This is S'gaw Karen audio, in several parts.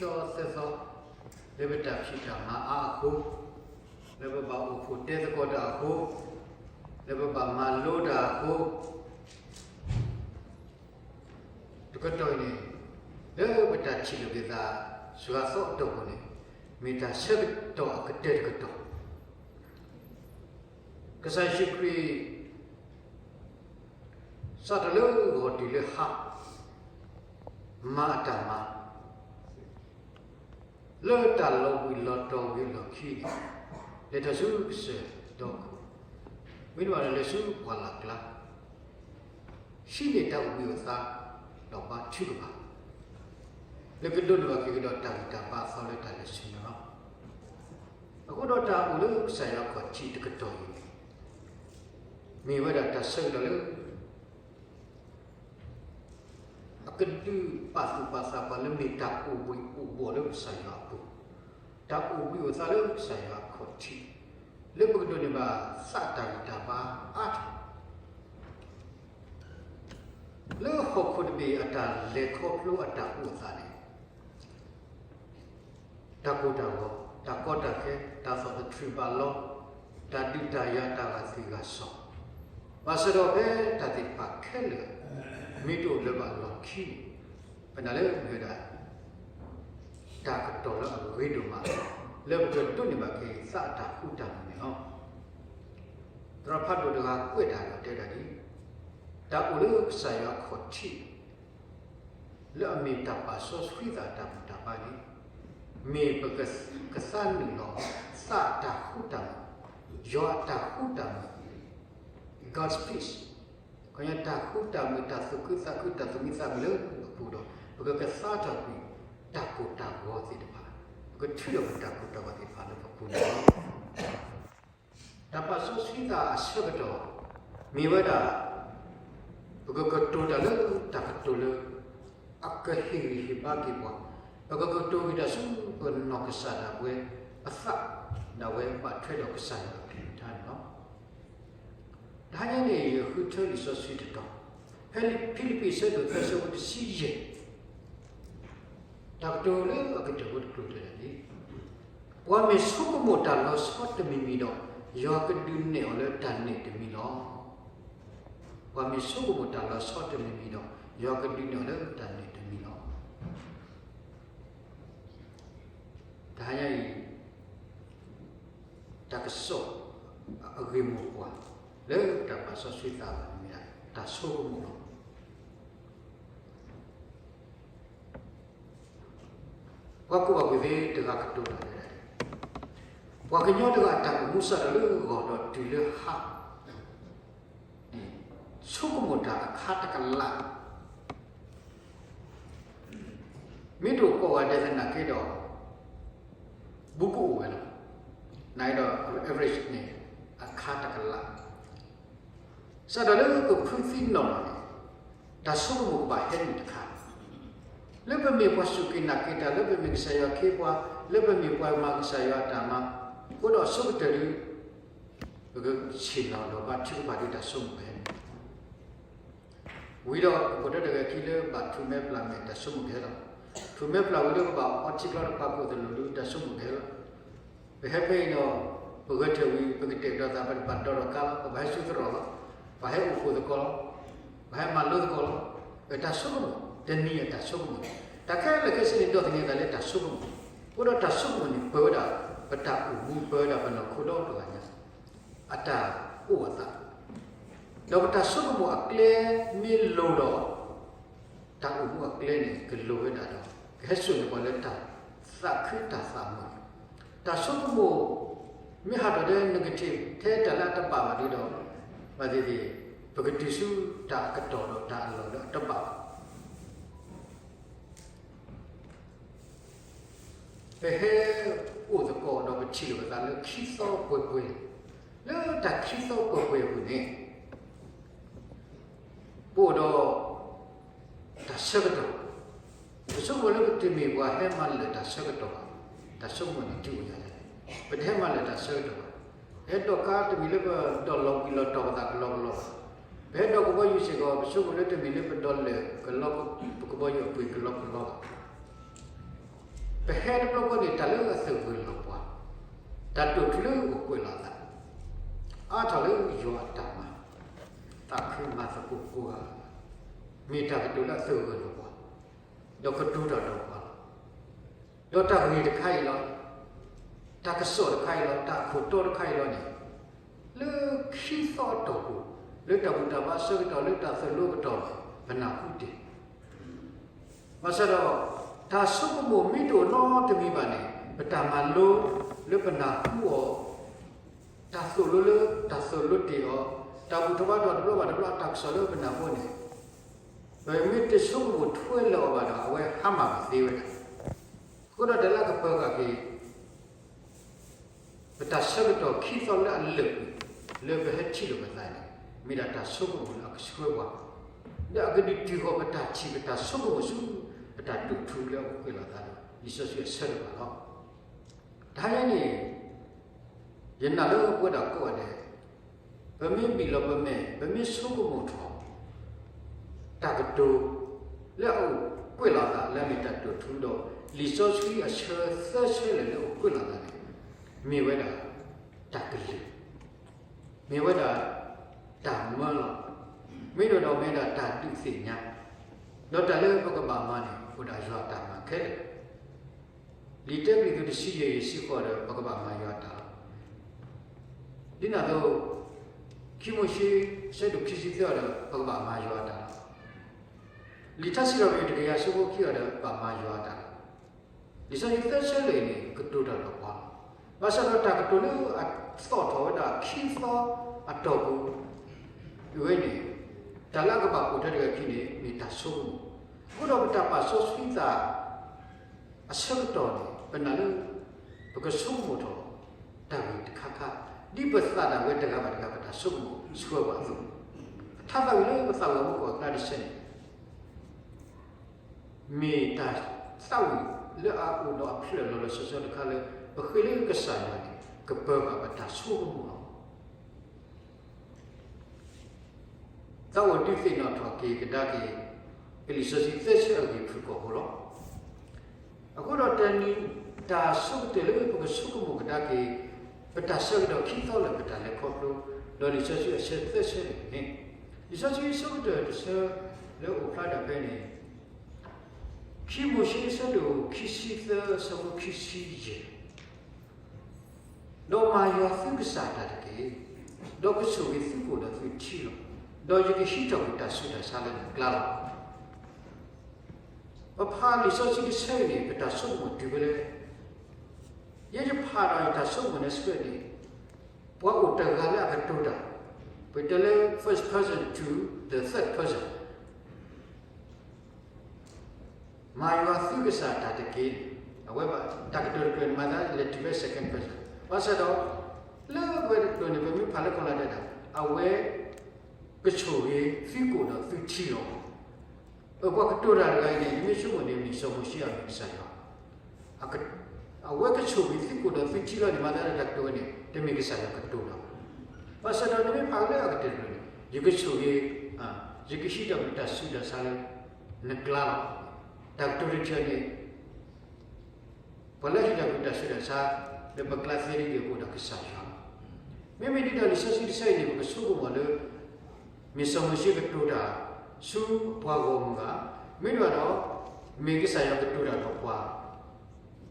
သၢသီသၢသီ လၢပတၢ်ဖံးတၢ်မၤအါအဃိ, လၢပဘၣ်အိၣ်ဖှိၣ်တဲသကိးတၢ်အဃိ, လၢပဘၣ်မၤလိတၢ်အဃိ, တကတီၢ်အံၤန့ၣ် လၢပတၢ်ထံၣ်လိာ်က့ၤသး စှၤသီအတီၢ်ပူၤန့ၣ် မ့ၢ်တၢ်ဆၢကတီၢ်အကတၢၢ်တကတီၢ်. ကစၢ်ယ့ၣ်ၡူးခရံာ် စးထီၣ်လၢဂီၤတုၤလၢဟါ မၤအတၢ်မၤ လၢတၢ်လီၤဘှံးလီၤတီၤဝံၤအလီၢ်ခံန့ၣ် လဲၤထီၣ်ဆူကစၢၢ်ဒီခိၣ်, မ့တမ့ၢ်ဒီးလဲၤဆူပှၢ်လၢ်ကျါ, ဟံးန့ၢ်တၢ်အိၣ်ဘှံးအိၣ်သါ ဒီးဘါထုကဖၣ် လၢကဒိးန့ၢ်ဘၣ်က့ၤကဒီးတၢ်ဂံၢ်တၢ်ဘါအသီလၢတၢ်လဲၤဆူညါလီၤ. အဃိဒီးတၢ်အိၣ်လၢကစၢ်ယွၤအခီၣ်ထံးတကတီၢ်အံၤန့ၣ် မ့ၢ်ဝဲဒၣ်တၢ်ဆၢကတီၢ်လၢ အကဒုးပာ်သူၣ်ပာ်သးပှၤလၢမ့ၢ်တၢ်အိၣ်ဘှံးအိၣ်ဘှီၣ်လၢကစၢ်ယွၤအပူၤ, တၢ်အိၣ်ဘှံးအိၣ်သါလၢကစၢ်ယွၤအခီၣ်ထံး, လၢပကဒိးန့ၢ်ဘၣ်သးတၢ်ဂံၢ်တၢ်ဘါအါထီၣ် လၢဟီၣ်ခိၣ်တဘ့ၣ်အတၢ်လဲၤခီဖျိအတၢ်အိၣ်သးန့ၣ် တၢ်ကိၢ်တၢ်ဂီၤ, တၢ်ကီတၢ်ခဲ, တၢ်သီၣ်သထြံးဘၣ်လီ, တၢ်ဒုးတၢ်ယၤ တၢ်ဂာ်သ့ၣ်ဂာ်စီၤ, ဘၣ်ဆၣ်ဒီးဖဲတၢ်သ့ၣ်တဖၣ်ခဲလၢာ် မ့ၢ်တအိၣ်လၢၤဘၣ်အလီၢ်ခံန့ၣ် ပနာ်လၢမ့ၢ်ဝဲဒၣ် တၢ်ကတီၢ်လၢအဂ့ၤဒိၣ်မး လၢပကဒိးန့ၢ်ဘၣ်က့ၤသးအတၢ်ဃူတၢ်မုာ်န့ၣ်လီၤ. သရၣ်ဖးဒိၣ်တဂၤကွဲးတၢ်ဒီးတဲဝဲဒၣ်ဒ်အံၤ, တၢ်အိၣ်လၢကစၢ်ယွၤအခီၣ်ထံး လၢအမ့ၢ်တၢ်ပာ်စီဆှံသးအတၢ်ဘူၣ်တၢ်ဘါန့ၣ် မ့ၢ်ပကကသါနုာ်လီၤ သးအတၢ်ဃူတၢ်မုာ်, God's peace, ကညီတၢ်ဃူတၢ်မုာ် တၢ်သူၣ်ခုသးခု တၢ်သူၣ်မံသးမုာ်လၢအပူၤဒီး ပကကသါထီၣ်ကွံာ် တၢ်ကိၢ်တၢ်ဂီၤသ့ၣ်တဖၣ်, ပကထုးထီၣ်ကွံာ်တၢ်ကိၢ်တၢ်ဂီၤသ့ၣ်တဖၣ်လၢပပူၤန့ၣ်လီၤ. တၢ်ပာ်စီဆှံသးအဆၢကတီၢ် မ့ၢ်ဝဲဒၣ် ပကကတိၤတၢ်လၢတၢ်ကတိၤလၢ အကဟ့ၣ်ဂံၢ်ဟ့ၣ်ဘါက့ၤပှၤ, ပကကတိၤဂံၢ်တၢ်ဆူပနီၢ်ကစၢ်ဒၣ်ဝဲအသး, ဒၣ်ဝဲဘၣ်ထွဲဒီးကစၢ်ယွၤအကလုၢ်ကထါန့ၣ်လီၤ. တဟါညါန့ၣ် ယဃုထၢလံာ်စီဆှံတတီၤ, ဖဲဖံလံးပံးအဆၢဒိၣ်သၢဆၢဖိတဆံယဲၢ် တၢ်ကတိၤလၢအကတၢၢ်ဖိတကျိၤတဲဒၣ်ဒ်အံၤ, ပှၤမ့ၢ်ဆိကမိၣ်တၢ်လီၤဆီတမံၤမံၤဒီး, ယွၤကဒုးနဲၣ်အီၤလၢတၢ်န့ၣ်တမံၤလီၤ. ပှၤမ့ၢ်ဆိကမိၣ်တၢ်လီၤဆီတမံၤမံၤဒီး, ယွၤကဒုးနဲၣ်အီၤလၢတၢ်န့ၣ်တမံၤလီၤ. တဟါညါအံၤ တၢ်ကစီၣ်အဂ့ၢ်မိၢ်ပှၢ် လၢတၢ်ပာ်စီဆှံသးဘၣ်န့ၣ်မ့ၢ်ဒၣ် တၢ်ဆိကမိၣ်လီၤ. ပှၤကူၣ်ဘၣ်ကူၣ်သ့တဂၤကတိၤတၢ်လၢဒၣ်, ပှၤကညီတဂၤအတၢ်အိၣ်မူစးထီၣ်လၢဂီၤဒီးတုၤလၢဟါ ဆိကမိၣ်တၢ်အခါတကလး မ့ၢ်တအိၣ်ကိးဂၤဒဲးသနာ်က့ဒီး ဘူးကအိၣ်ဝဲလီၤ. နဒီး average န့ၣ် အခါတကလး စးထီၣ်လၢပဖုသံနီၢ်နီၢ်န့ၣ် တၢ်ဆိကမိၣ်ကဘၣ်ဟဲနုာ်တခါ, လၢပမ့ၢ်ပှၤစူၢ်က့ၤနာ်က့ၤတၢ် လၢပမ့ၢ်ကစၢ်ယွၤအခ့အပှၤ လၢပမ့ၢ်ပှၤမၤကစၢ်ယွၤအတၢ်မၤ, အဃိဒီးအဆိကတၢၢ်ဒုး ပကဆ့ၣ်နီၤဒီးဘါထုကဖၣ်ဒုးတၢ်ဆိကမိၣ်ကဟဲနုာ် ဝံၤဒီးပကဒိးတဂဲၤခံလၢဘၣ်ထူၣ်မဲာ်ပျၢ်မဲာ် တၢ်ဆိကမိၣ်ကဟဲလီၤ. ထူၣ်မဲာ်ပျၢ်ဝံၤလၢပဘၣ်အီထံကျီတပာ်ကိၣ်သလိၣ်ဒုး တၢ်ဆိကမိၣ်ကဟဲလီၤ. ပဟဲဖဲအံၤဒီး ပဂဲၤထၢၣ်ဝံၤ ပကတဲာ်ကတီၤသး ပတဘၣ်ဒီးထီၣ်ကါလီၤ. ပဘၣ်ဟဲဆူသရိာ်လီၤ. ပဟဲအိၣ်ဖှိၣ်သကိးလီၤ. ပဟဲမၤလိသကိးလီၤ. တၢ်ဆိကမိၣ် တနံၤအတၢ်ဆိကမိၣ်, တၢ်ခဲလၢာ်ခဲဆ့န့ၣ် ဒီးသန့ၤသးလၢတၢ်ဆိကမိၣ်, အဃိဒီးတၢ်ဆိကမိၣ်န့ၣ် ပၢဝဲဒၣ် ပတၢ်အိၣ်မူ ပၢဝဲဒၣ်ပနီၢ်ခိဒီတဂၤညါ အတၢ်အိၣ်အသး, ဒီးပတၢ်ဆိကမိၣ်အကျဲမ့ၢ်လိၤဒီး တၢ်အိၣ်မူအကျဲန့ၣ် ကလိၤဝဲဒၣ်ဒီး ကဟဲစိာ်န့ၢ်ပှၤလၢတၢ်သးခုတၢ်သးမုာ်, တၢ်ဆိကမိၣ် မ့ၢ်ဟးထီၣ်လၢ negative ထဲတၢ်လၢအတဘၣ်ဘၣ်ဒုးဒီး ဘၣ်သ့ၣ်သ့ၣ် ပကတုၤဆူတၢ်အကတီၢ်ဒီးတၢ်အလီၢ်လၢအတဘၣ်ဘၣ် ပဟဲအိၣ်သကိးဒီးပထံၣ်လိာ်ပသးလၢခံသီပှဲၤပှဲၤ, လၢတၢ်ခံသီပှဲၤပှဲၤအပူၤန့ၣ် ပအိၣ်ဒီးတၢ်ဆၢကတီၢ်, ပဆိကမိၣ်လၢပတမ့ၢ်ပှၤဟဲမၤလၢာ်တၢ်ဆၢကတီၢ်ဘၣ်, တၢ်ဆိကမိၣ်န့ၣ်တုၤအိၣ်ယၤလဲၣ်, ပတဟဲမၤလၢာ်တၢ်ဆၢကတီၢ်ဘၣ်, ပဟဲဒိးကါတမ့ၢ်လၢပဒီးလီၤဘှံးလီၤတီၤပသးကလီကလီဘၣ်, ပဟဲဒိးကဘီယူၤစ့ၢ်ကီး ပဆိကမိၣ်လၢတမ့ၢ်လၢပဒီးလၢာ်ကလီ ပကဘီယူၤအပှ့ၤကလီကလီဘၣ်. ပဟဲတဘျီဃီန့ၣ် တၢ်လၢအသဂၢၢ်လီၤပှၤ, တၢ်တိာ်ထူလၢအအိၣ်ကွဲးလီၤအသး, အါထီၣ်လၢယွၤအတၢ်မၤ, သးခုမၤသကိးကိးဂၤ, မ့ၢ်တၢ်ကတိၤလၢအသဂၢၢ်လီၤပှၤ, ဒီးကတိၤတၢ်ဒီးပှၤလီၤ. ဒီးတၢ်ဂ့ၢ်တခါအံၤလီၤ, တၢ်ကစီၣ်တခါအံၤလီၤ, တၢ်ခိၣ်တီတခါအံၤလီၤန့ၣ်, လၢခံသီအတီၢ်ပူၤ, လၢတၢ်ဘူၣ်တၢ်ဘါအဆၢကတီၢ်, လၢတၢ်သိၣ်လိအကတီၢ်, ပနၢ်ဟူတ့ၢ် ဘၣ်ဆၣ်ဒီး, တၢ်ဆိကမိၣ်မ့ၢ်တအိၣ်နီတမံၤဘၣ်န့ၣ်, ပတၢ်မၤလိလၢပနၢ်ဟူအီၤ, တၢ်သိၣ်လိလၢတၢ်သိၣ်လိတ့ၢ်အီၤ, တၢ်ဘူၣ်ထီၣ်ဘါထီၣ်တဘျီဘၣ်တဘျီအတၢ်ကစီၣ်လၢပနၢ်ဟူန့ၣ်, ပမ့ၢ်တဆိကမိၣ်ထွဲလၢာ်အီၤဘၣ်ဒီး အဝဲဟါမၢ်ပသ့ဝဲဒၣ်. အဃိဒီးတၢ်လၢအကပၢၤဃာ်က့ၤ ပတၢ်ဆၢကတီၢ်ခံသီလၢအလၢာ်ကွံာ် လၢပဟဲထံၣ်လိာ်ပသးန့ၣ်, မ့ၢ်ဒၣ်တၢ်ဆိကမိၣ်လၢအကဆှၢပှၤ, ဒီးအကဒုးတုၤဃီၤပတၢ်ထံၣ်ပတၢ်ဆိကမိၣ်ဆူ ပတၢ်တိာ်ထူလၢအအိၣ်ကွဲးလီၤသးဒီး လံာ်စီဆှံအဆၢဒိၣ်ဘၣ်လီၤ. တဟါညါန့ၣ်, ယနာ်လၢပဝဲဒၣ်ကိးဂၤဒဲး, ပမ့ၢ်ဘံၣ်လီၤပမဲာ် ပမ့ၢ်ဆိကမိၣ်ထီၣ် တၢ်ကတိၤလၢအအိၣ်ကွဲးလီၤသးလၢအမ့ၢ်တၢ်တိာ်ထူဒီး လံာ်စီဆှံအဆၢသၢဆၢလၢာ်လၢအအိၣ်ကွဲးလီၤသးန့ၣ်, မ့ၢ်ဝဲဒၣ်တၢ်ကလုၢ်, မ့ၢ်ဝဲဒၣ်တၢ်မၢလီၤ, မ့ၢ်ဒီးဒီးမ့ၢ်ဒၣ်တၢ်ဒုးသ့ၣ်ညါ, ဒီးတၢ်လၢပကဘၣ်မၤန့ၣ် အိၣ်ဒၣ်ယွၤအတၢ်မၤခဲလၢာ် လံာ်တၢကရံၣ်သူးတဆံယဲၢ် ယဲၢ်ဆံဃိးဒီး ပကဘၣ်မၤယွၤအတၢ်လီၤ. ဒ်န့ၣ်အသိး, ခံမိၤၡ့ ဆၢဒိၣ်ခံဆံသၢအီၤဒီး ပကဘၣ်မၤယွၤအတၢ်လီၤ. လံာ်ထါစံးထီၣ်ပတြၢၤ တကယၤဆၢဖိခံအီၤဒီး ဘၣ်မၤယွၤအတၢ်လီၤ. လံာ်စီဆှံသၢဆၢလၢာ်အံၤန့ၣ် ကတိၤတၢ်ဒီးပှၤလီၤ. ဘၣ်ဆၣ်ဒီးတၢ်ကတိၤလၢအသီၣ်ထီၣ်ဝဲဒၣ်ခံသီအတီၢ်ပူၤ, အဝဲန့ၣ်, တၢ်လၢအကဘၣ်ပိာ်ထွဲတဂၤခံန့ၣ် မ့ၢ်တၢ်ဆိကမိၣ်, အဃိဒီးပတၢ်ပာ်စီဆှံသး အဆၢကတီၢ်န့ၣ် ပနာ်လၢ ပကဆိကမိၣ်ထီၣ် တၢ်ဂ့ၢ်တခါခါ, ဒ်ပသးဒၣ်ဝဲတဂၤဘၣ်တဂၤ ပတၢ်ဆိကမိၣ်ဆှၢပှၤအသိး, ပထါသးဝံၣ်လၢပသးဝံၣ်အမူကီၢ်အကျါတဆၢန့ၣ် မ့ၢ်တၢ်သးဝံၣ်လၢအအိၣ်ဒီးအဖျၢၣ်လီၤလီၤဆီဆီတခါလၢ ပဃ့လၢကစၢ်ယွၤန့ၣ် ကပၢၤဘၣ်ပတၢ်ဆိကမိၣ်လီၤ. သးအိၣ်ဒုးသ့ၣ်နီၣ်ထီၣ်က့ၤကဒါက့ၤ ပလံာ်စီဆှံသၢဆၢအဂ့ၢ်ဖုၣ်ကိာ်ဖိလီၤ. အဃိဒီးတနံၤ တၢ်ဆိကတၢၢ်လၢပကဆိကမိၣ်ကဒါက့ၤ ပတၢ်ဆၢကတီၢ်ခံသီလၢပတၢ်လဲၤခီဖျိ ဒီးလံာ်စီဆှံအဆၢသၢဆၢန့ၣ်, လံာ်စီဆှံအဆိကတၢၢ်တဆၢလၢအိၣ်ဖျါဒၣ်ဖဲန့ၣ် ခံမိၤၡ့အဆၢဒိၣ်ခံဆံသၢ အဆၢဖိခံဆံယဲၢ် ဒီးမၤယွၤသုကစၢ်တၢ်တက့ၢ်, ဒီးကဆိၣ်ဂ့ၤသုကိၣ်ဒီးသုထံလီၤ. ဒီးယကဟံးထီၣ်ကွံာ်တၢ်ဆူးတၢ်ဆါလၢနကျါလီၤ. ပဖးလံာ်စီဆှံတဆၢအံၤန့ၣ် ပတၢ်ဆိကမိၣ်တုၤဖဲလဲၣ်. ယဲယဖးဒီးယတၢ်ဆိကမိၣ်န့ၣ်ဆၢန့ၣ်, ပှၤအိၣ်တဂၤလၢအကတိၤတၢ်, ပတဲလၢ first person to the third person မၤယွၤသုကစၢ်တၢ်တက့ၢ်န့ၣ်, အဝဲဘၣ်တၢ်ကတိၤတကတိၤန့ၣ် မၤသးလဲၤတုၤဖဲ second person ဘၣ်ဆၣ်ဒီး လၢအဝဲတကတိၤန့ၣ် ပမ့ၢ်ဖးလၢကီၢ်လၢဒဲးဒၣ် အဝဲ ကဆိၣ်ဂ့ၤသုကိၣ်ဒီးသုထံလီၤ. အပှၤကတိၤတၢ်တဂၤအံၤန့ၣ် မ့ၢ်ဆိကမိၣ်န့ၣ် မ့ၢ်စီၤမိၤၡ့အမ့ၢ်ကစၢ်ယွၤ အဝဲကဆိၣ်ဂ့ၤသုကိၣ်ဒီးသုထံလီၤန့ၣ် မၤသးဒ်တၢ်ကတိၤဝဲန့ၣ် တမ့ၢ်ကစၢ်ယွၤကတိၤလီၤ. ဘၣ်ဆၣ်ဒီးနမ့ၢ်ဖးလၢအကတၢၢ်တကတိၤန့ၣ် ယကဆိၣ်ဂ့ၤ, ယကဟံးထီၣ်ကွံာ်တၢ်ဆူးတၢ်ဆါလၢ နကျါလီၤ. တၢ်ကတိၤတထံၣ်န့ၣ် ပှၤလၢဟံးထီၣ်ကွံာ်တၢ်ဆူးတၢ်ဆါ လၢပကျါသ့ဒ်န့ၣ် ကအိၣ်ဒီးကစၢ်ယွၤလီၤ. မ့မ့ၢ်ဒ်ဒီးလံာ်စီဆှံတဆၢအံၤန့ၣ် ပကဆိကမိၣ်လၢ မ့ၢ်စီၤမိၤၡ့ကတိၤတၢ် ဆူပှၤဂီၢ်မုၢ်ဧါ, မ့တမ့ၢ်ဒီး မ့ၢ်ကစၢ်ယွၤကတိၤတၢ်ဒီးပှၤ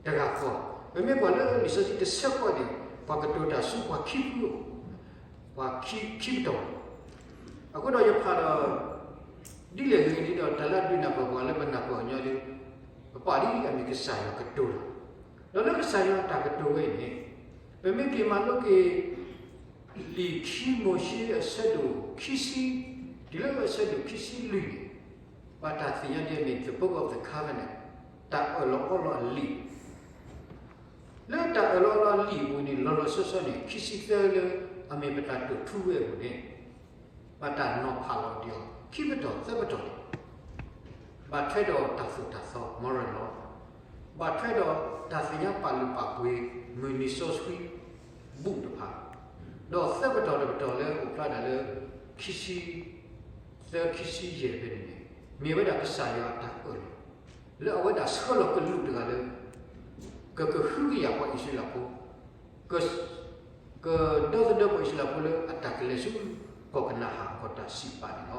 တဂၤဃီ, ပမ့ၢ်ကွၢ်လၢလံာ်စီဆှံတဆၢဃီန့ၣ် ပှၤကတိၤတၢ်ဆူပှၤခံဖု, ပှၤခံပတီၢ်, အဃိဒီးယဖးဒီး ဒ်လဲၣ်ဂ့ၤဒ်ဒီး တၢ်လၢအဒုးနၢ်ပၢၢ်ပှၤလၢပနၢ်ပၢၢ်အီၤညီဒီး ပပာ်ဒ်အမ့ၢ်ကစၢ်ယွၤကတိၤလီၤ. ဒီးလၢကစၢ်ယွၤအတၢ်ကတိၤဝဲအံၤန့ၣ် ပမ့ၢ်က့ၤမၤလိက့ၤ လံာ်ခံမိၤၡ့အဆၢဒိၣ်ခံဆံ, တုၤလၢအဆၢဒိၣ်ခံဆံလွံၢ်န့ၣ် ဘၣ်တၢ်သ့ၣ်ညါဒ်အမ့ၢ် the book of the covenant, တၢ်အၢၣ်လီၤအီလီၤအလံာ်, လၢတၢ်အၢၣ်လီၤအီလီၤအလံာ်အပူၤန့ၣ် လီၤလီၤဆီဆီန့ၣ် ခံဆံသၢလၢ အမ့ၢ်ပတၢ်တိာ်ထူဝဲအပူၤန့ၣ် ဘၣ်တၢ်နီၤဖးလီၤဒံးအီၤ ခံပတီၢ်သၢပတီၢ်န့ၣ် ဘၣ်ထွဲဒီးတၢ်သိၣ်တၢ်သီ moral law, ဘၣ်ထွဲဒီးတၢ်သ့ၣ်ညါပာ်လုၢ်ပာ်ပှ့ၤ မုၢ်နံၤစီဆှံ ဘူၣ်တဖၣ်, ဒီးသၢပတီၢ်တပတီၢ်လၢအိၣ်ဖျါဒၣ်လၢ ခံဆံသၢ ခံဆံယဲၢ်ဖဲန့ၣ်န့ၣ် မ့ၢ်ဝဲဒၣ်ကစၢ်ယွၤအတၢ်အၢၣ်လီၤ လၢအဝဲဒၣ်ဆှၢလီၤကလူးတဂၤလၢ ကကဟုကယာ်ပှၤအံၣ်စရ့လးဖိ, က ကဒီသဒၢပှၤအံၣ်စရ့လးဖိလၢအတၢ်ကလဲၤဆူ ကီၢ်ကနၤအၣ် ကီၢ်တၢ်စံးပာ်န့ၣ်လီၤ.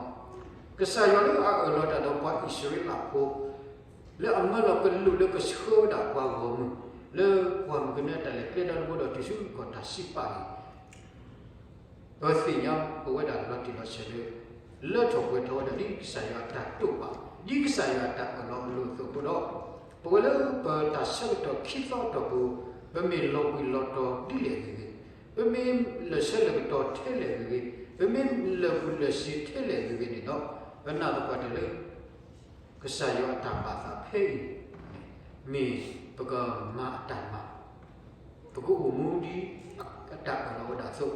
ကစၢ်ယွၤလၢအအၢၣ်လီၤတၢ်ဒီးပှၤအံၣ်စရ့လးဖိ လၢအမၢလီၤကလူးလၢကဆှၢဝဲဒၣ်ပှၤဂီၢ်မုၢ် လၢပှၢ်မုၢ်ကနၢတၢ်လဲၤကျဲဒီတဘိဒီးတုၤဆူကီၢ်တၢ်စံးပာ်န့ၣ် ပသ့ၣ်ညါပဝဲဒၣ်လီၤတံၢ်လီၤဆဲးလၢ လၢထီၣ်ပှဲၤထီၣ်ဝဲဒၣ်ဒ်ကစၢ်ယွၤအတၢ်တိာ်ပာ် ဒ်ကစၢ်ယွၤအတၢ်အၢၣ်လီၤအလိၤအသိးအဃိဒီး ပဝဲလၢပတၢ်ဆၢကတီၢ်ခံသီအတီၢ်ပူၤ ပမ့ၢ်လီၤဘှံးလီၤတီၤဒ်လဲၣ်ဂ့ၤဂ့ၤ, ပမ့ၢ်လၢာ်ဆၢလၢာ်ကတီၤထဲလဲၣ်ဂ့ၤဂ့ၤ, ပမ့ၢ်လၢာ်ဘူၣ်လၢာ်စ့ၤထဲလဲၣ်ဂ့ၤဂ့ၤန့ၣ်ဒီး ပနာ်သပှၢ်တၢၢ်လၢ ကစၢ်ယွၤအတၢ်ဘၣ်သးဖဲအံၤန့ၣ် မ့ၢ်ပကမၤအတၢ်မၤ ပကအိၣ်မူဒ်အတၢ်အၢၣ်လီၤဝဲဒၣ်အသိး, ဒီး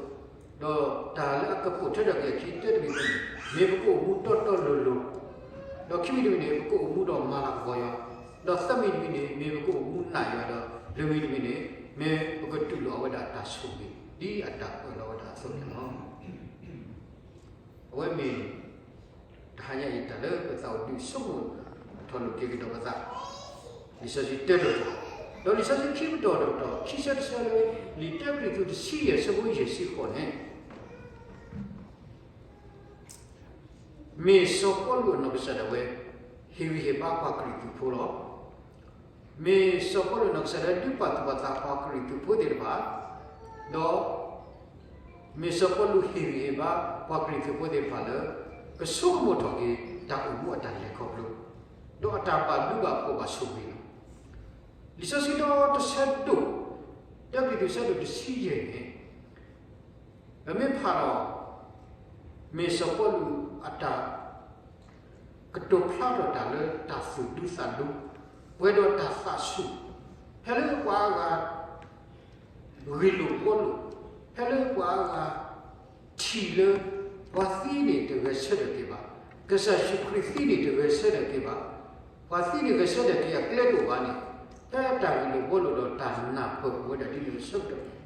တၢ်လၢအကပိာ်ထွဲထီၣ်က့ၤအခံ တၢတမံၤတမံၤန့ၣ် မ့ၢ်ပကအိၣ်မူတီတီလိၤလိၤ, ဒီးခံမံၤတမံၤန့ၣ် ပကအိၣ်မူဒီးမၤလၤကပီၤယွၤ, ဒီးသၢမံၤတမံၤန့ၣ် မ့ၢ်ပကအိၣ်မူနာ်ယွၤဒီး လွံၢ်မံၤတမံၤန့ၣ် မ့ၢ်ပကတူၢ်လိာ်အဝဲဒၣ်တၢ်ဆိၣ်ဂ့ၤ ဒ်အတၢ်အၢၣ်လီၤဝဲဒၣ်အသိးန့ၣ်လီၤ. အဝဲမ့ၢ် တဟါညါအံၤတၢ်လၢပသးအိၣ်ဒုးဆိကမိၣ်ထီၣ်လိာ်က့ၤကဒီးပသး, လံာ်စီဆှံတၢတပတီၢ်, ဒီးလံာ်စီဆှံခံပတီၢ်တပတီၢ် ခံဆၢတဆၢလၢ လံာ်တၢကရံၣ်သူးတဆံယဲၢ်ဆၢဖိယဲၢ်ဆံဃိးန့ၣ် မ့ၢ်စီၤပီလူးအနီၢ်ကစၢ်ဒၣ်ဝဲ ဟ့ၣ်ဂံၢ်ဟ့ၣ်ဘါပှၤကရံၣ်သူးဖိလီၤ. မ့ၢ်စီၤပီလူးနီၢ်ကစၢ်ဒၣ်ဝဲဒုးပာ်သူၣ်ပာ်သးပှၤကရံၣ်သူးဖိသ့ၣ်တဖၣ်, ဒီး မ့ၢ်စီၤပီလူးဟ့ၣ်ဂံၢ်ဟ့ၣ်ဘါပှၤကရံၣ်သူးဖိသ့ၣ်တဖၣ်လၢ ကဆိကမိၣ်ထီၣ်က့ၤတၢ်အိၣ်မူအတၢ်လဲၤခီဖျိ, ဒီးအတၢ်ဘၣ်ဘျုးဘၣ်ဖှိၣ်ဘၣ်ဆိၣ်ဂ့ၤလီၤ. လံာ်စီဆှံဒီးတဆၢဒိၣ်, တၢကရံၣ်သူးဆၢဒိၣ်တဆံယဲၢ်န့ၣ် ပမ့ၢ်ဖးဒီး မ့ၢ်စီၤပီလူးအတၢ် ကတိၤဖျါထီၣ်တၢ်လၢတၢ်သူၣ်ဒူသးဒူ, ပှဲၤဒီးတၢ်သးဆူၣ်, ဖဲလၢပှၤအါဂၤ ဂ့ၢ်လိာ်ဘှီလိာ်, ဖဲလၢပှၤအါဂၤ ထံၣ်လၢ ပှၤသံန့ၣ်တဂဲၤဆၢထၢၣ်က့ၤဘၣ်, ကစၢ်ယ့ၣ်ၡူးခရံာ်သံန့ၣ်တဂဲၤဆၢထၢၣ်က့ၤဘၣ်, ပှၤသံန့ၣ်ဂဲၤဆၢထၢၣ်က့ၤအကျဲတအိၣ်ဘၣ်န့ၣ်, ဖဲတၢ်ဂ့ၢ်လိာ်ဘှီလိာ်ဒီးတၢ်နၢ်ပၢၢ်အိၣ်ဝဲဒၣ်ဒ်န့ၣ်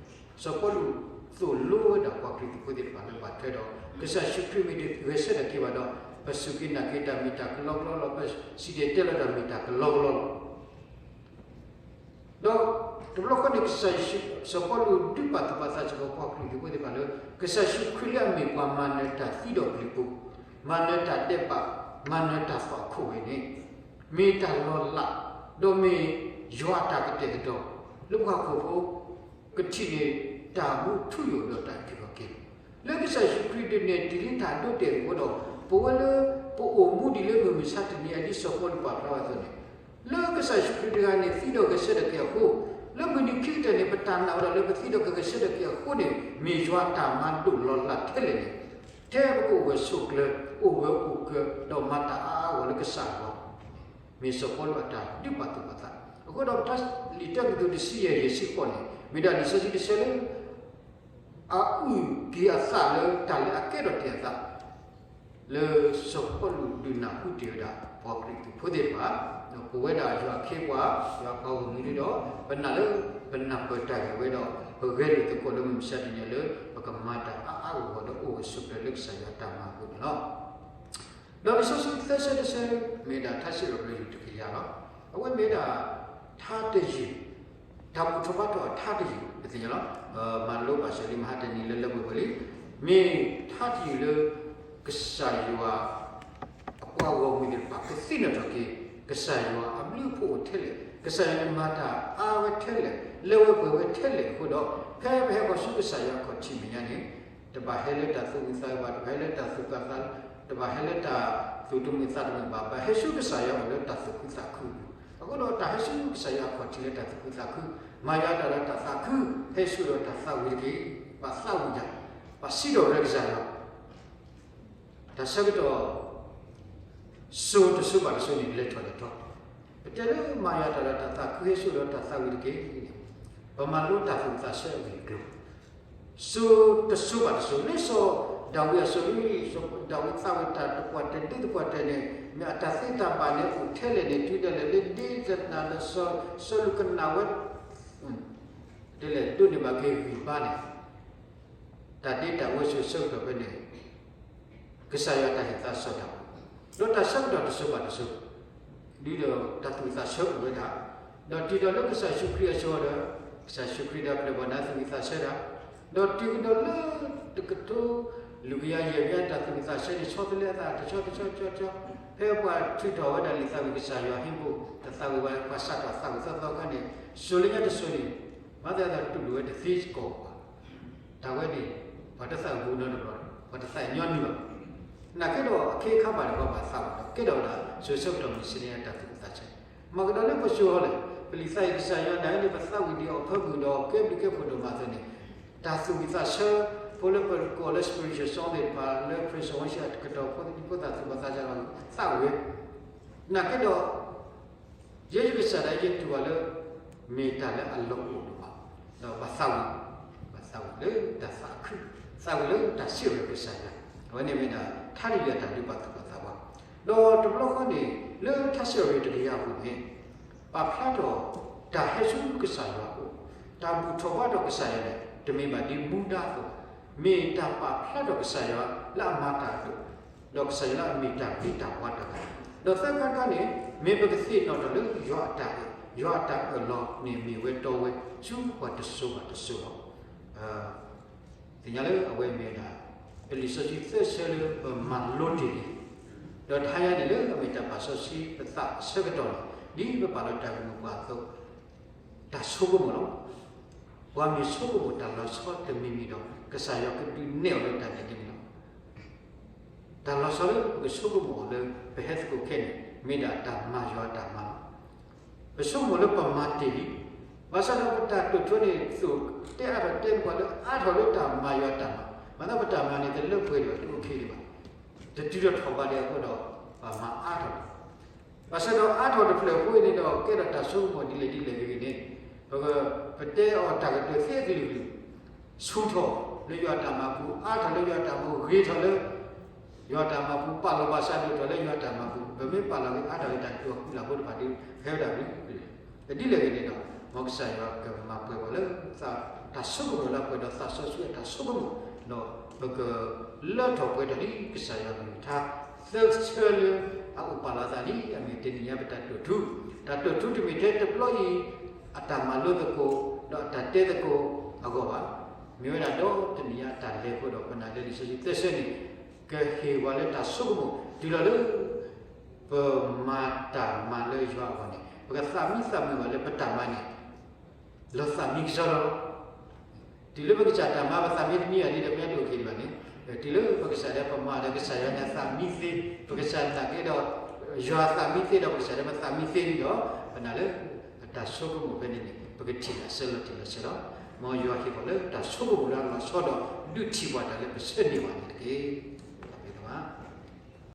အဆၢကတီၢ်န့ၣ်, စီၤပီလူးသိၣ်လိဝဲဒၣ်ပှၤကရံၣ်သူးဖိသ့ၣ်တဖၣ်လၢဘၣ်ထွဲဒီး ကစၢ်ယ့ၣ်ၡူးခရံာ်မ့ၢ်တဂဲၤဆၢထၢၣ်က့ၤဘၣ်ဒီး ပစူၢ်က့ၤနာ်က့ၤတၢ်မ့ၢ်တၢ်ကလီကလီလီၤ, ပစံၣ်တဲၤတဲလီၤတၢ်မ့ၢ်တၢ်ကလီကလီလီၤ. ဒီးတဘျီဃီန့ၣ် ကစၢ်ယ့ၣ်ၡူး စီၤပီလူးဒုးပာ်သူၣ်ပာ်သးစ့ၢ်ကီးပှၤကရံၣ်သူးဖိသ့ၣ်တဖၣ်လၢ ကစၢ်ယ့ၣ်ၡူးခရံာ်လၢအမ့ၢ်ပှၤမၤနၢၤတၢ်သံဒီးပျံၤပူၤ, မၤနၢၤတၢ်ဒဲးဘး, မၤနၢၤတၢ်သွၣ်ခိၣ်ဝဲန့ၣ် မ့ၢ်တၢ်လီၤလး, ဒီးမ့ၢ်ယွၤအတၢ်ကတဲာ်ကတီၤ လၢပှၤဟီၣ်ခိၣ်ဖိ ကထံၣ်န့ၢ်တၢ်မူထူယိာ်ဒီးတၢ်အုၣ်က့ၤခီၣ်က့ၤလီၤ. လၢကစၢ်ယ့ၣ်ၡူးခရံာ်ဒုးနဲၣ်တ့ၢ်လံတၢ်ဒိတဲာ်အဃိဒီး ပဝဲလၢပအိၣ်မူဒ်လၢမုၢ်မဆါတနံၤအံၤဒ်စီၤပီလူးပာ်ဖျါဝဲအသိးန့ၣ်, လၢကစၢ်ယ့ၣ်ၡူးခရံာ်တဂၤန့ၣ်သံဒီးဂဲၤဆၢထၢၣ်က့ၤအဃိ, လၢမုၢ်နံၤခံကတၢၢ်န့ၣ် ပတၢ်နာ်ဝဲဒၣ်လၢပသံဒီးကဂဲၤဆၢထၢၣ်က့ၤအဃိန့ၣ် မ့ၢ်ယွၤအတၢ်မၤဒိၣ်လီၤလးထဲလဲၣ်န့ၣ်, ထဲပကအိၣ်ဂၢၢ်ဆိးကျၢၤ အိၣ်ဂၢၢ်အိၣ်ကျၢၤ ဒီးမၤတၢ်အါအါဂီၢ်ဂီၢ်လၢကစၢ်အဂီၢ် မ့ၢ်စီၤပီလူးအတၢ်ဒုးပာ်သူၣ်ပာ်သး. အဃိဒီးပထါလံာ်တၢကရံၣ်သူးတဆံယဲၢ်ယဲၢ်ဆံဃိးန့ၣ် မ့ၢ်ဒၣ်လံာ်စီဆှံတဆၢလၢ အအုၣ်က့ၤအသးလၢတၢ်လၢအကဲထီၣ်တ့ၢ်အသး လၢစီၤပီလူးဒုးနၢ်ဟူတ့ၢ်ဝဲဒၣ်ပှၤကရံၣ်သူးဖိသ့ၣ်တဖၣ်, ဒီးပဝဲဒၣ်ယွၤအခ့အပှၤ ယွၤအပှၤဂီၢ်မုၢ်န့ၣ်ဒီး ပနာ်လၢ ပနၢ်ပၢၢ်တၢ်ဂ့ၢ်ဝဲဒီး ပဂဲၤလိာ်သကိးလၢမုၢ်မဆါတနံၤလၢ ပကမၤတၢ်အါအါဂီၢ်ဂီၢ်ဒီးအိၣ်ဂၢၢ်ဆိးကျၢၤလၢကစၢ်ယွၤအတၢ်မၤအပူၤန့ၣ်လီၤ. ဒီးလံာ်စီဆှံသၢဆၢတဆၢ မ့ၢ်ဒၣ်ထါစံးထီၣ်ပတြၢၤယုၢ်တကယၤလီၤ. အဝဲမ့ၢ်ဒၣ်ထါတယုၢ်, တၢ်ဘူၣ်ထီၣ်ဘါထီၣ်အထါတယုၢ် ပသ့ၣ်ညါလီၤ. မၤလိဘၣ်စၢၤလံမဟါတနံၤလၢလၢပှဲၤပှဲၤလံ. မ့ၢ်ထါတယုၢ်လၢ ကစၢ်ယွၤ အပှၤဂီၢ်မုၢ်သ့ၣ်တဖၣ် ကသ့ၣ်နီၣ်ထီၣ်က့ၤ ကစၢ်ယွၤအဘျုးအဖှိၣ်အိၣ်ထဲလဲၣ်, ကစၢ်ယွၤန့ၣ်မၤတၢ်အါဝဲထဲလဲၣ်, လဲၤဝဲပှဲၤဝဲထဲလဲၣ်အဃိဒီး ဖဲပဟဲဃီၤဆူကစၢ်ယွၤအခီၣ်ထံးမဲာ်ညါန့ၣ် တဘၣ်ဟဲလၢတၢ်သူၣ်အုးသးအုးဘၣ်, တဘၣ်ဟဲလၢတၢ်သူၣ်ကၢ်သး, တဘၣ်ဟဲလၢတၢ်သူၣ်တမုာ်သးတမုာ်ဘၣ်, ဘၣ်ဟဲဆူကစၢ်ယွၤအအိၣ်လၢတၢ်သူၣ်ခုသးခုအပူၤ. အဃိဒီးတၢ်ဟဲဆူကစၢ်ယွၤအခီၣ်ထံးလၢတၢ်သူၣ်ခုသးခု, မၤယွၤတၢ်ဒီးတၢ်သးခု, ဟဲဆူဒီးတၢ်သးဝံၤတက့ၢ်. ဘၣ်သးဝံၤယၤ, ဘၣ်စံးထီၣ်ပတြၢၤကစၢ်ယွၤ တၢ်ဆၢကတီၢ် စိၤတစိၤဘၣ်တစိၤန့ၣ် လဲၤထီၣ်လဲၤထီ, ပတဲလၢမၤယွၤတၢ်ဒီးတၢ်သးခု ဟဲဆူဒီးတၢ်သးဝံၤတက့ၢ်န့ၣ်, ပမၤလိတၢ်သူၣ်ဝံၣ်သးဆၢအဂ့ၢ်အကျိၤ, စိၤတစိၤဘၣ်တစိၤ လၢစီၤဒၤဝံးအစိၤလံ, စီၤဒၤဝံးသးဝံၣ်တၢ်တပှၢ်တဒုတပှၢ်တၢၢ်န့ၣ် မ့ၢ်အတၢ်သ့တၢ်ဘၣ်န့ၣ်အိၣ်ထဲလဲၣ်န့ၣ် တုၤဒၣ်လဲာ်လၢဒ်တနၤဒီးစီၤလူးကနၣ်ဝဲ ဒ်လဲၣ်ဒိးန့ၢ်ဘၣ်က့ၤဂံၢ်ဘါန့ၣ် တၢ်ဒ့တၢ်ဝဲဆိးဆၢကတီၢ်ဖဲန့ၣ် ကစၢ်ယွၤတၢ်ဟ့ၣ်သးစီၤဒၤဝံး, ဒီးတၢ်ဆၢကတီၢ်တစိၤဘၣ်တစိၤ ဒ်ဒီးတၢ်သူၣ်ဝံၣ်သးဆၢအိၣ်ဝဲဒၣ်, ဒီးတုၤဒီးလၢကစၢ်ယ့ၣ်ၡူးခရံာ်အစိၤဒီး, ကစၢ်ယ့ၣ်ၡူးခရံာ်ဒီးပျဲၢ်ဘီၣ်နၤသူၣ်ဝံၣ်သးဆၢတၢ်, ဒီးတုၤကဒီးလၢ တကထိ လွံၢ်ကယၤယဲၢ်ကယၤတၢ်သူၣ်ဝံၣ်သးဆၢန့ၣ် ဆီတလဲအသးတဆီတဆီတဆီတဆီ, ဖဲပှၤထုးထီၣ်ဝဲဒၣ်လံာ်သးဝံၣ်ကစၢ်ယွၤဟံၣ်ပူၤ တသးဝံၣ်ဘၣ် ပှၤစးထီၣ်သးဝံၣ်သီသီအခါန့ၣ် စိၤလၢညါတစိၤန့ၣ် မၤသးဒ်သိးတူၢ်လိာ်ဝဲတသ့စ့ၢ်ကီးဘၣ်. တၢ်ဝဲန့ၣ် ပှၤတသးဝံၣ်ဘူးနီတဘျီ, ပှၤတသးညီနုၢ်ဘၣ်. နာ်က့ဒီးအခ့အခါဘၣ်ဒီးပှၤဘၣ်သးဘၣ်ဒီး ကဲထီၣ်ဝဲဒၣ် စိၤဆၢကတီၢ်မုၢ်ဆ့ၣ်န့ၣ် တၢ်သူၣ်ဝံၣ်သးဆၢ, မ့ၢ်ကဒီးလၢပစိၤဟီလဲၣ်, ပလံာ်သးဝံၣ်ကစၢ်ယွၤန့ၣ် ပသးဝံၣ်ဒံးအီၤဖၢမုၢ်ဒီး ကဲဘျုးကဲဖှိၣ်ဒိၣ်မးအသိးန့ၣ်, တၢ်သူၣ်ဝံၣ်သးဆၢ ဖိလၢပကိးလၢ spiritual strength န့ၣ် ပှၤလၢ Christian worship အကတီၢ်ဖိသ့ၣ်တဖၣ်သူၣ်ဘီၣ်သးစၢ်ဒီးသးဝံၣ်ဝဲ, နာ်က့ဒီး ယဲယကစၢ်ဒၣ်ယတူၢ်ဘၣ်လၢ မ့ၢ်တၢ်လၢအလီၢ်အိၣ်ဒိၣ်မး, ဒီးဘၣ်သးဝံၣ်, ဘၣ်သးဝံၣ်လၢတၢ်သးခု, သးဝံၣ်လၢတၢ်စံးဝဲကစၢ်ယွၤ, အဝဲန့ၣ်မ့ၢ်ဒၣ် ထါတယွၤတၢ်ဒုးပာ်သူၣ်ပာ်သးပှၤ, ဒီးတဘျီဃီန့ၣ် လၢထါစံးဝဲတကယၤအပူၤန့ၣ် ပာ်ဖျါထီၣ် တၢ်ဟဲဆူကစၢ်ယွၤအအိၣ်, တၢ်ဘူၣ်ထီၣ်ဘါထီၣ်ကစၢ်ယွၤန့ၣ် တမ့ၢ်ဘၣ်ဒ်မူဒါအသိး, မ့ၢ်တၢ်ပာ်ဖျါထီၣ်ကစၢ်ယွၤလၢအမၤတၢ်အဒိၣ်, ဒီးကစၢ်ယွၤလၢအမ့ၢ်တၢ်ဘျုးတၢ်ဖှိၣ်တဂၤ, ဒီးသၢခါခါန့ၣ် မ့ၢ်ပကသ့ၣ်နီၣ်ထီၣ်လၢယွၤအတၢ်အဲၣ်, ယွၤအတၢ်အၢၣ်လီၤန့ၣ်မ့ၢ်ဝဲတီဝဲ ဆူပှၤတစိၤဘၣ်တစိၤလီၤ. သ့ၣ်ညါလၢအဝဲမ့ၢ်ဒၣ် ပလံာ်စီဆှံသၢဆၢလၢပမၤလိတ့ၢ်လံ, ဒီးတဟါညါန့ၣ်လၢအမ့ၢ်တၢ်ပာ်စီဆှံပသးအဆၢကတီၢ်န့ၣ် ဒ်ပပာ်လီၤတၢ်ဂ့ၢ်မိၢ်ပှၢ်အသိး, တၢ်ဆိကမိၣ်လီၤ. ပှၤမ့ၢ်ဆိကမိၣ်တၢ်လီၤဆီတမံၤမံၤဒီး ကစၢ်ယွၤကဒုးနဲၣ်အီၤလၢတၢ်န့ၣ်တမံၤလီၤ. တၢ်လီၤဆီလၢပကဆိကမိၣ်အီၤလၢပဟဲသကိးခဲန့ၣ် မ့ၢ်ဒၣ်တၢ်မၤယွၤအတၢ်မၤလီၤ. ပဆိကမိၣ်လၢပမၤတ့ၢ်လံ, ဘၣ်ဆၣ်ဒီးပတၢ်တိာ်ထီန့ၣ် သိးတဲအါထီၣ်တဲပှၤလၢအါထီၣ်လၢတၢ်မၤယွၤအတၢ်မၤ, မၤသးပတၢ်မၤန့ၣ် တလၢပှဲၤဒံးဘၣ် တအိၣ်ခ့ဒံးဘၣ်, တတုၤထီၣ်ထီၣ်ဘးဒံးအဃိဒီး ပမၤအါထီၣ်လီၤ. ဘၣ်ဆၣ်ဒီးအါထီၣ်တဖျၢၣ်အဃိန့ၣ်ဒီး ကဲထီၣ်တၢ်ဆိကမိၣ်ဒ်လဲၣ်ဒ်လဲၣ်ဂ့ၤဂ့ၤန့ၣ်, ပက, ပတဲအီၤတၢ်ကတိၤသ့အကလုာ်ကလုာ်, ဆူၣ်ထီၣ်လၢယွၤအတၢ်မၤပူၤ, အါထီၣ်လၢယွၤအတၢ်မၤပူၤ, ဂ့ၤထီၣ်လၢယွၤအတၢ်မၤပူၤ, ပာ်လီၤဘၣ်ဆၣ်ဒိၣ်ထီၣ်လၢယွၤအတၢ်မၤပူၤ, ပမ့ၢ်ပာ်လီၤဂ့ၤအါထီၣ်ဂ့ၤ တၢ်ကတိၤဃူလၢ်ဖိတဖၣ်ဒီး ဟဲဝဲဒၣ်ဘျုးဘျုး, ဒ်လဲၣ်ဂ့ၤန့ၣ်ဒီး မ်ကစၢ်ယွၤကမၤပှဲၤပှၤလၢ တၢ်ဆိကမိၣ်လၢပှဲၤဒီးသးစီဆှံအတၢ်ဆိကမိၣ်, ဒီးပကလၢထီၣ်ပှဲၤထီၣ်ဒ်ကစၢ်ယွၤအကလုၢ်ကထါ, သၢဆၢလၢအအိၣ်ပာ်လီၤအသးန့ၣ် အမ့ၢ်တနံၤညါပတၢ်တိာ်ထူ, တၢ်တိာ်ထူတမ့ၢ်ထဲတဘျီအံၤ အတၢ်မၤလိသကိး ဒီးအတၢ်တဲသကိးအဂီၢ်ဘၣ်. မ့ၢ်ဝဲဒၣ်ဒီးတနံၤညါအတၢ်လဲၤအဃိဒီး ပနာ်လၢလံာ်စီဆှံသၢဆၢန့ၣ် ကဟ့ၣ်ပှၤလၢတၢ်ဆိကမိၣ် တုၤလီၤလၢ ပမၤတၢ်မၤလၢယွၤအဂီၢ်န့ၣ် ပကသးမံသးမုာ်ဘၣ်လၢပတၢ်မၤန့ၣ် လီၤသးမံကစီဒီလီၤ. တုၤလၢပကစၢ်တၢ်မၤပသးမံတမံဘၣ်န့ၣ်ဒီး ပတအိၣ်ခ့ဒံးဘၣ်န့ၣ်, တုၤလၢပကစၢ်ဒီးပမၤဒီးကစၢ်ယွၤန့ၣ်သးမံသ့, ပကစၢ်နာ်က့ဒီး ယွၤသးမံသ့ဒီး ပကစၢ်ဒီးပသးမံသ့န့ၣ်ဒီး ပနာ်လၢ ပတၢ်ဆိကမိၣ်ဖဲန့ၣ်န့ၣ် ပကထံၣ်တၢ်ဆၢလီၤတံၢ်လီၤဆဲးလီၤ. မ်ယွၤဟ့ၣ်ပှၤလၢတၢ်ဆိကမိၣ်လၢအလီၤဆီဒီး ဒုးထံၣ်ပှၤတၢ်လၢပဆၢန့ၢ်ဘၣ်န့ၣ်တက့ၢ်. တၢ်ဘျုးဒိၣ်မး